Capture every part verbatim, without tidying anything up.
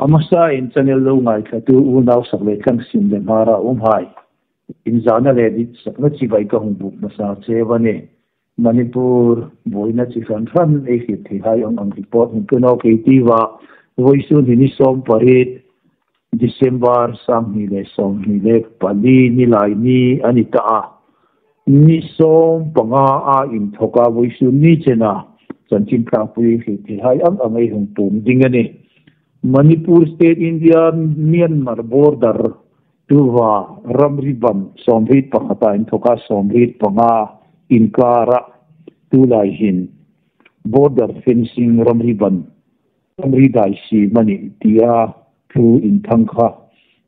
A hmasain channel lo ngaithlatu unau sak le thlang sim le Hmar a umhai, inzana le ditsakna chibai ka hung buk hmasa cheu a nih. Manipur buoina chi hran hran ei hriet theihai ang ang report hung pe nawk ei tiu a. Vawisun hi ni sawm pariet December, sanghni le sawmhni le pali, Nilaini a ni ta a. Ni sawm panga a inthawka vawisun ni chena chanchin tlangpui hriet theihai ang ang ei hung puong ding a nih. Manipur State, India Myanmar border, tuta ramri ban sawmriet pakhata inthawka sawmriet panga inkara tulai hin border fencing, ramri ban, ramri dai siem a nih tia thu inthang kha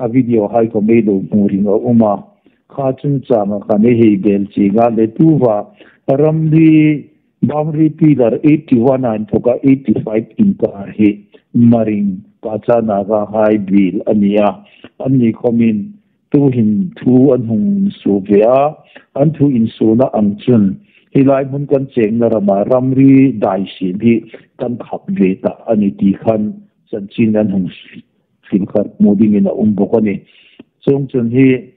a video hai khom ei lo hmu ring a um a. Kha chungchanga khan ei hei bel chieng a le, tuta ramri boundary pillar eighty one a inthawka eighty five inkar hi Maring, Pacha Naga hai biel a ni a. Anni khomin tuhin thu an hung suo ve a, an thu insuona ang chun hi lai hmun kan chengna rama ramri dai siem hi kan khap ve ta a nih ti khan chanchin an hung hril khat hmu dingin a um bawk a nih. Chuongchun hi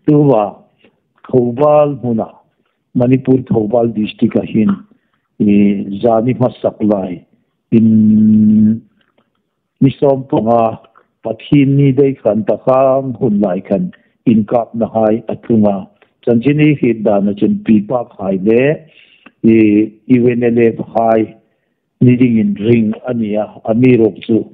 tuta Thoubal hmuna, Manipur Thoubal district-a hin, i, zani hmasak lai in ni sawm panga Pathienni dei khan ta khang hun lai khan inkapna hai a tlung a. Chanchin ei hriet dana chun Pi Park hai le, i, U N L F hai ni dingin ring a ni a, amiruokchu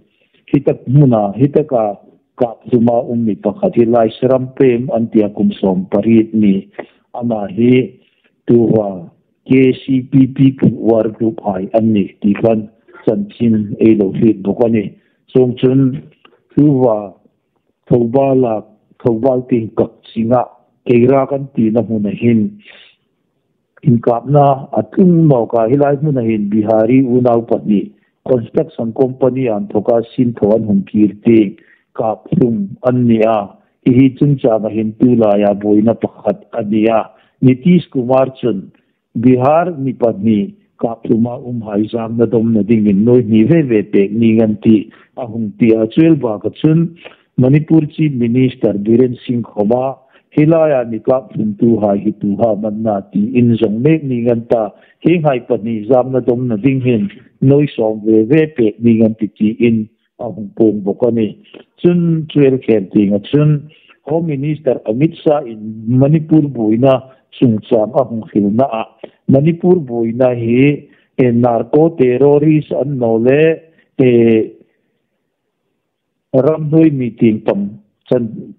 hi tak hmuna, hi taka kap hluma um mi pakhat hi Laisram Prem an tia, kum sawm pariet ni. Ama hi tuta K C P P War Group hai an nih ti khan chanchin ei lo hriet bawk a nih. Chuongchun tuta Thoubal-a, Thoubal tieng Kakching-a, Keirak an tina hmuna hin inkapna a tlung nawk a, hi lai hmuna hin Bihari unau pahni construction company a inthawka sinthaw an hung kir tieng kap hlum an ni a. Hi hi chungchanga hin tulaia buoina pakhat a ni a. Nitish Kumar chun Bihar mi pahni kap hluma umhai zamna dawmna dingin nuoi hni ve ve pek ning an tih a hung ti a. Chu el baka chun Manipur Chief Minister Biren Singh khoma hi laia mi kap hlumtuhai hi tuta manna tiin zong mek ning an ta. Hienghai pahni zamna dawmna ding hin nuoi sawm ve ve pek ning an tih tiin a hung puong bawk a nih. Chun chu el khel tienga chun Home Minister Amit Shah-in Manipur buoina chungchang a hung hrilna a, Manipur buoina hi, eh, narco terrorist an naw le, eh, ramhnuoi mi tieng pang chan,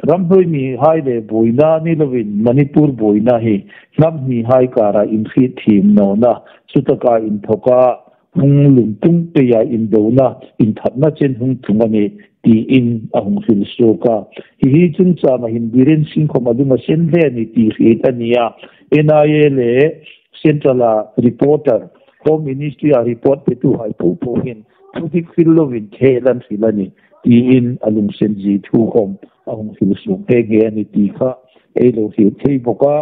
ramhnuoi mihai le buoina ni lovin Manipur buoina hi hnam hnihai kara inhrietthiem nawna, chutaka inthawka hung lungtung peia indona, inthatna chen hung tlung a nih tiin a hung hril suok a. Hi hi chungchanga hin Biren Singh khom a lung a sen hle a nih ti hriet a ni a. N I A le Central-a reporter, Home Ministry-a report petuhai po po hin thu dik hril lovin khel an hril a nih tiin a lungsen zie thu khom a hung hril suok nghe nghe a nih ti kha ei lo hriet thei bawk a.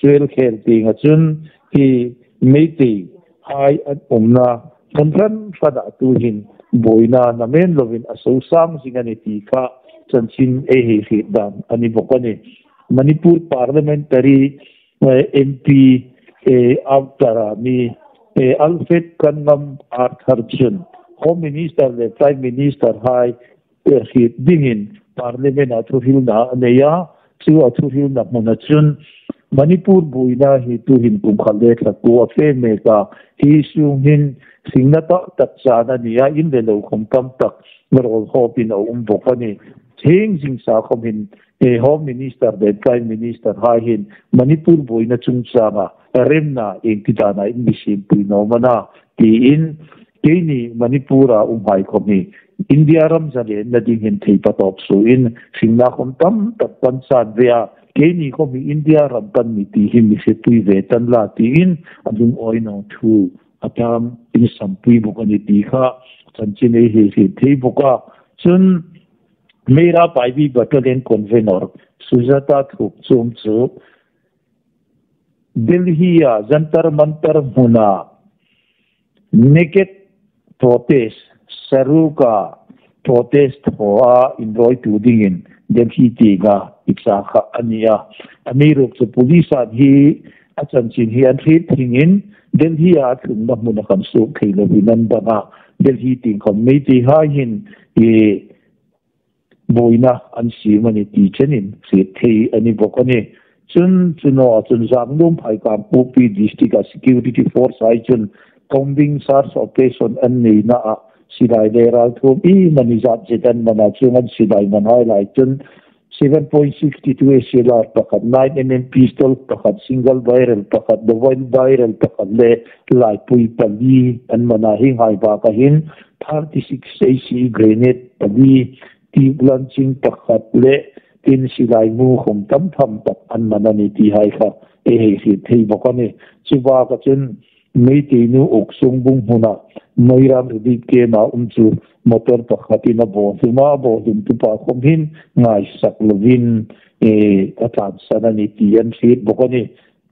Chu el khel tienga chun hi Meiteihai an umna hmun hran hrana tuhin buoina namen lovin a so sang zing a nih ti kha chanchin ei hei hriet dan a ni bawk a nih. Manipur Parliamentary, eh, M P, eh, Outer-a mi, eh, Alfred Kanngam Arthur chun Home Minister le Prime Minister hai, eh, hriet dingin Parliament-a thuhrilna a nei a. Chu a thuhrilna hmuna chun Manipur buoina hi tuhin kum khat le thla kuo a fe mek a, hi sung hin hringna tak tak chan a ni a, in le lo khom tam tak rawl hawpin a um bawk a nih. Hieng zing sa khom hin, eh, Home Minister le Prime Minister hai hin Manipur buoina chungchanga remna ieng ti dana in mi siempui naw am a na tiin, keini Manipur-a umhai khom hi India ram zalenna ding hin thei patawp suoin hringna khom tam tak pan chan ve a, keini khom hi India ram kan ni ti hi mi hrietpui ve tan la tiin a lungawi naw thu a tam in sampui bawk a nih ti kha chanchin ei hei hriet thei bawk a. Chun Meira Paibi Battalion Convenor Sujata Thukchom chu Delhi-a Jantar Mantar hmuna naked protest, Saruk-a protest thaw a inruoitu dingin Delhi tienga inchak kha a ni a. Amiruokchu police-in hi a chanchin hi an hriet thingin Delhi-a a tlungna hmuna khan suok thei lovin an dam a. Delhi tieng khawm Meiteihai hin i buoina an siem a ni ti chenin hriet thei a ni bawk a ni. Chun chu naw chun Zangnuam phai Kangpokpi district-a security force-hai chun combing search operation an neina a silai le ralthuam iemani zat zet an man a, chuong an silai manhai lai chun seven point six two S L R pakhat, nine M M pistol pakhat, single barrel pakhat, double barrel pakhat le laipui pali an man a, hienghai baka hin thirty-six A C grenade pali, tube launching pakhat le tin silai mu khawm tam tham tak an man a ni ti hai kha ei hei hriet thei bawk a ni. Chu baka chun Meitei nu Uksungbung hmuna Moirang Relief Camp-a um chu motor pakhatin a bawhlum a, a bawhlumtu pa khawm hin ngaisak lovin, eh, a tlansan a ni ti an hriet bawk a ni.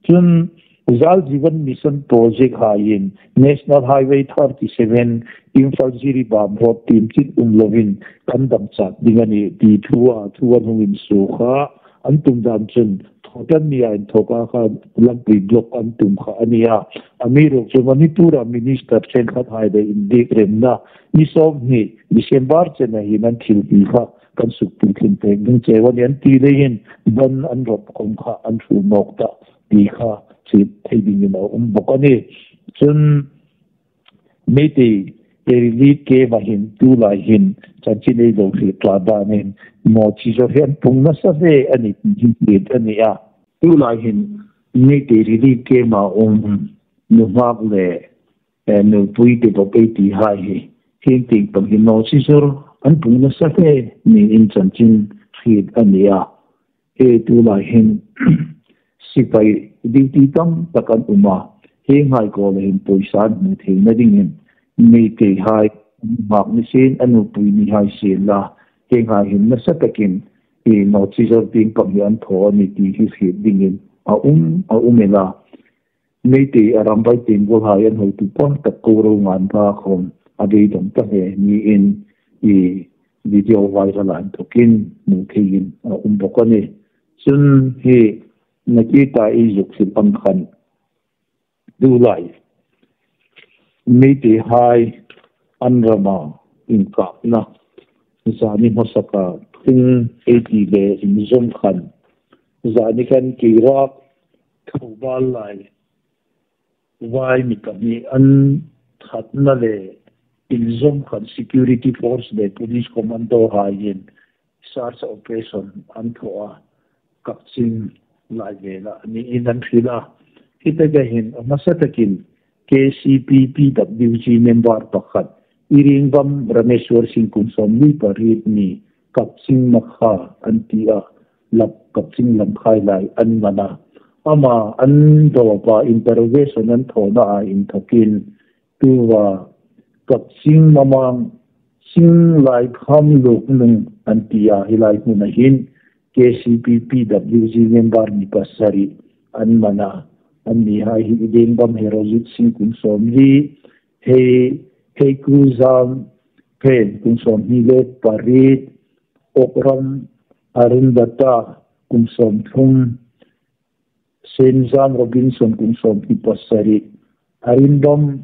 Chun Jal Jeevan Mission project haiin National Highway thirty-seven Imphal Jiribam road tiem chit um lovin kan dam chak ding a ni ti thu a, thu an hung insuo kha an tum dan chun thawtan ni a inthoka kha Lagpui block an tum kha a ni a. Amiruokchu Manipur-a minister ṭhenkhathai le inbiek remna ni sawmhni December chena hin an thil ti kha kan suk puitling pek ding cheu a ni an ti leiin ban an rawp khawm kha an hru nawk ta ti kha hriet thei dingin a um bawk a ni. Chun Meitei Relief Camp-a hin tulai hin chanchin ei lo hriet tla danin Nawchizawr hi an pung nasa hle a ni ti hi hriet a ni a. Tulai hin Meitei Relief Camp-a um nunghak le, eh, nupui te bawk ei ti hai hi, hieng tieng pang hi Nawchizawr an pung nasa hle niin chanchin hriet a ni a. Hi tulai hin sipai duty tam tak an um a, hienghai kuoma hin pawisa an hmu theina dingin Meiteihai nunghak ni sien, a nupui ni hai sien la, hienghai hin nasa takin hi Nawchizawr tieng pang hi an thaw a ni ti hi hriet dingin a um, a um el a. Meitei a rambai tieng bawlhai an hotupa tak Korongan ba khawm a beidawng ta hle niin hi video viral-a inthokin hmu theiin a um bawk a ni. Chun hi nakie ta ei zuk hril ang khan tulai Meiteihai an rama inkapna zani hmasaka thung ei ti le inzawm khan zani khan Kirak Thoubal lai vai mi pahni an thatna le inzawm khan security force le police commando haiin search operation an thaw a, Kakching lai vela niin an hril a. Hi taka hin a hmasa takin K C P P W G member pakhat Iringbam Rameshwar Singh kum sawmli pariet ni Kakching Makha an ti a, Lak Kakching Lamkhai lai an man a. Ama an dawpa interrogation an thawna a inthokin tuva Kakching Mamang Singh Lai Kham Luk Lung an ti a, hi lai hmuna hin K C P P W G member mi pasari an man a. An ni hai hi Iringbam Herojit Singh kum sawmli, Hei, Heikuzam Phen kum sawmhni le pariet, Okram Arundata kum sawmthum, Senzam Robinson kum sawmhni pasari, Arindam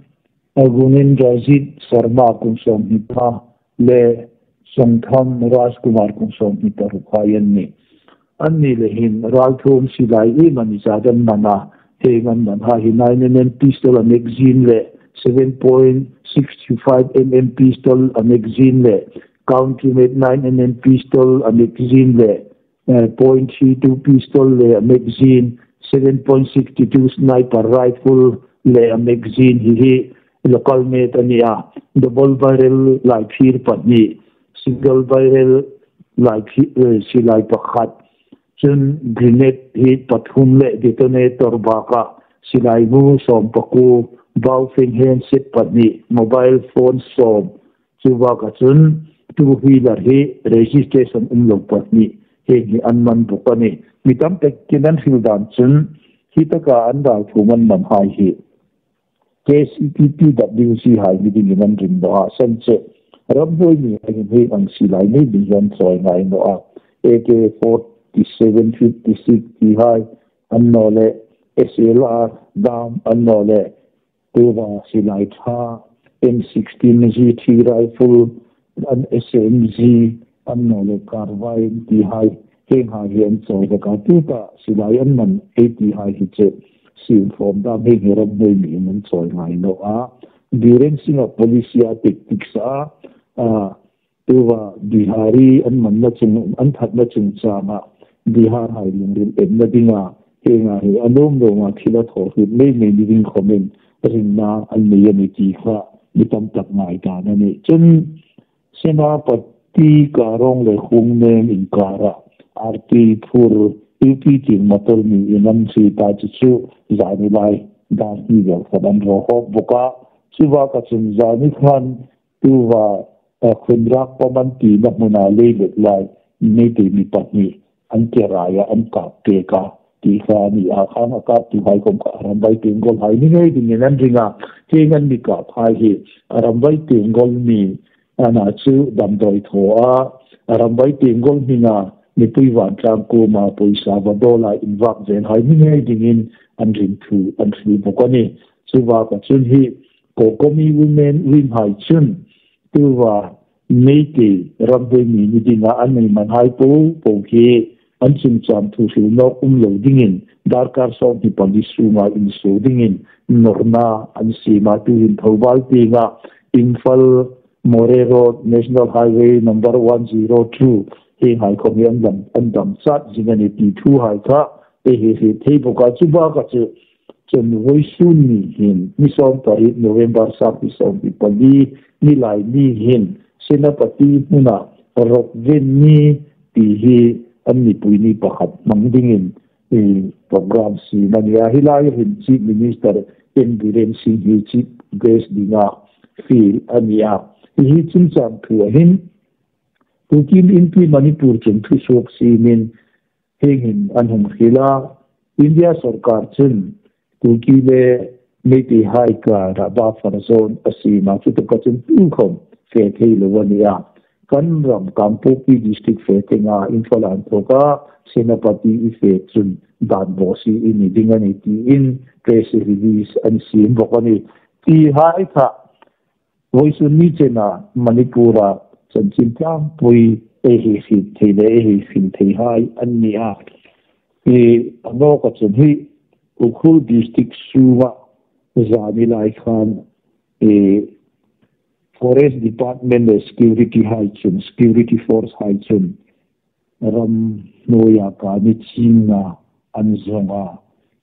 Agunin Rajit Sharma kum sawmhni pha le Songtham Rajkumar kum sawmhni paruk hai an nih. An ni le hin ralthuam silai iemani zat an man a, hieng an man hai hi nine M M pistol a magazine le seven point six five M M pistol a magazine le country made nine M M pistol a magazine le eh, point three two pistol le magazine, seven point six two sniper rifle le magazine hi hi local made a ni a, double barrel laiphir pahni, single barrel laiphir, eh, silai pakhat, chun grenade hi pathum le detonator baka silai mu sawmpakuo, baufeng handset pahni, mobile phone sawm, chu baka chun two wheeler hi registration um lo pahni hi hi an man bawk a ni. Mi tam takin an hril dan chun hi taka an ralthuam an man hai hi K C P P W G hai mi dingin an ring naw a, san chu Ramhnuoi mi a hin hei ang silai nei ding hi an chawi ngai naw a. A K forty-seven, fifty-six ti hai, annawleh S L R dam, annawleh tuva silai ṭha, M sixteen G three rifle, an S M G, annawleh carbine ti hai, hieng hai hi an chawi hlak a. Tuta silai an man ei ti hai hi chu, sienkhawm dam hieng hi ramhnuoi mi an chawi ngai naw a. Biren Singh-a policy a tactics a, a, tuva Bihari an manna chung, an thatna chungchanga Bihar hai lungril enna dinga, hieng ang hi a nuom lo a, thil a thaw hlut mei mei ni ding khawmin ringna an nei a nih ti kha mi tam tak ngaidam a nih. Chun Senapati Karong le Khungneng inkara R T phur U P tieng motor mi in an hriet ta chu chu zani lai dar hni vel khan an raw hawk bawk a. Chu baka chun zani khan tuva, eh, Khunrak Paman tina hmuna leilet lai Meitei mi pahni an ke raia an kap pek a ti kha a nih a. Khang a kaptuhai khom kha Arambai Tenggol hai ni ngei dingin an ring a. Hieng an mi kaphai hi Arambai Tenggol mi a na chu damdawi thaw a, Arambai Tenggol hminga mipui vantlang kuoma poisa va dawla invak vel hai ni ngei dingin an ring thu an hril bawk a nih. Chu baka chun hi COCOMI women, women hai chun tuva Meitei ramhnuoi mi ni dinga an mi man hai po po hi an chungchang thu hril nawk um lo dingin darkar sawmhni pali sunga insuo dingin nawrna an siem a. Tuhin Thoubal tienga Imphal Moreh Road, National Highway number one zero two, hieng hai khom hi an dam, an dam chat zing a nih ti thu hai kha ei hriet thei bawk a. Chu baka chu chun vawisun ni hin, ni sawmpariet November, sangni sawmhni pali, Nilaini hin Senapati hmuna Rokven ni ti hi an mipui ni pakhat hmang dingin, eh, program siem a nih a. Hi lai hin Chief Minister N Biren Singh hi chief guest dinga fiel a nih a. Hi hi chungchang thu a hin Kuki Inpi Manipur chun thusuok siemin hieng hin an hung hril a. India sawrkar chun Kuki le Meitei hai kara buffer zone a siem a, chu taka chun tukhom fe thei lo a nih a. Kan ram Kangpokpi district fe tenga Imphal a inthawka Senapati i fe chun dan bawsi i ni ding a nih tiin press release an siem bawk a nih. Ti hai kha vawisun ni chena Manipura chanchin tlangpui ei hei hriet thei le ei hei hril thei hai an nih a. E, a nawka chun hi Ukhrul district sunga zani lai khan, e, Forest Department le security hai chun, security force hai chun ramhnuoia kani chingna an zawng a.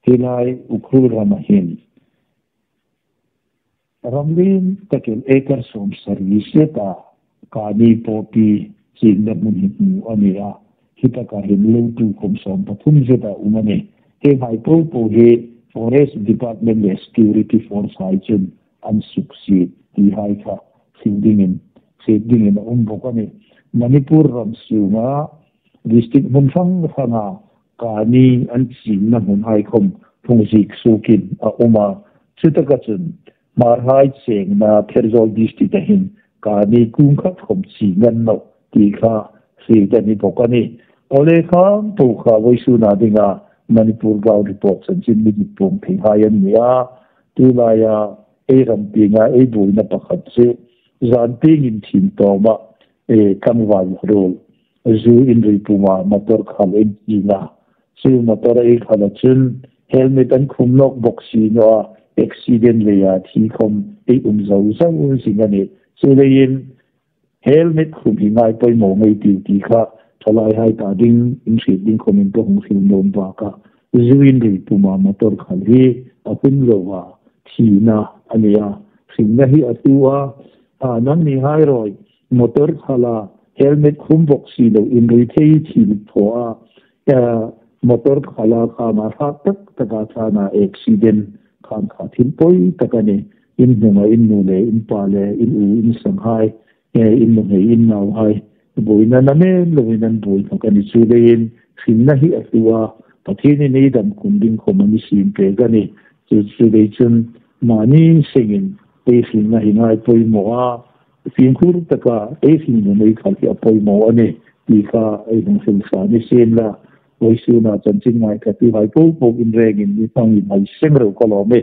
Hi lai Ukhrul rama hin ram lien takin acre sawmsari zeta kani poppy chingna hmun hi hmu a nih a. Hi taka hin lo tukhom sawmpathum zeta um a nih. Hi hai po po hi Forest Department le Security Force hai chun an suksiet ti hai kha hril dingin, hril dingin a um bawk a nih. Manipur ram sunga district hmun hrang hranga kani an chingna hmun hai khom phung ziek suokin a um a. Chu taka chun Hmarhai chengna Pherzawl district a hin kani kung khat khom ching a ni naw ti kha hril a ni bawk a nih. Awle, khang po kha vawisuna dinga Manipur Ground Report chanchin mi dit puong thei hai an nih a. Tulaia ei ram tienga ei buoina pakhat chu zan tiengin thim tawma, e, tlangval ruol zu inrui puma motor khal ei ching a. Chu motor ei khala chun helmet an khum nawk bawk si naw a, accident leia thi khom ei um zo zo zing a nih. Chuleiin helmet khum hi ngai poimaw ngei ei tiu ti kha thalai hai ta ding, in hriet ding khomin ka hung hril nuom bawk a. Zu inrui puma motor khal hi a hun lova thina a nih a. Hringna hi a hlu a, a, nangni hai ruoi motor khala helmet khum bawk si lo inrui thei thil thaw a, a, motor khala khama hrat tak taka thlana accident khang kha thil pawi tak a nih. In hnunga in nu le in pa le in u in sanghai, e, in nuhmei in nauhai buoina namen loin an buoi hlak a nih. Chuleiin hringna hi a hlu a, Pathienin ei dam khum ding khom a mi siem pek a nih. Chu, chu dei chun mani sengin ei hringna hi ngai poimaw a, Fimkhur taka ei hringnun ei kha hi a poimaw a nih ti kha ei hung hril sa ni sien la, vawisuna chanchin ngaithlatuhai po po in rengin mi hmangin hai seng reu ka lawm e.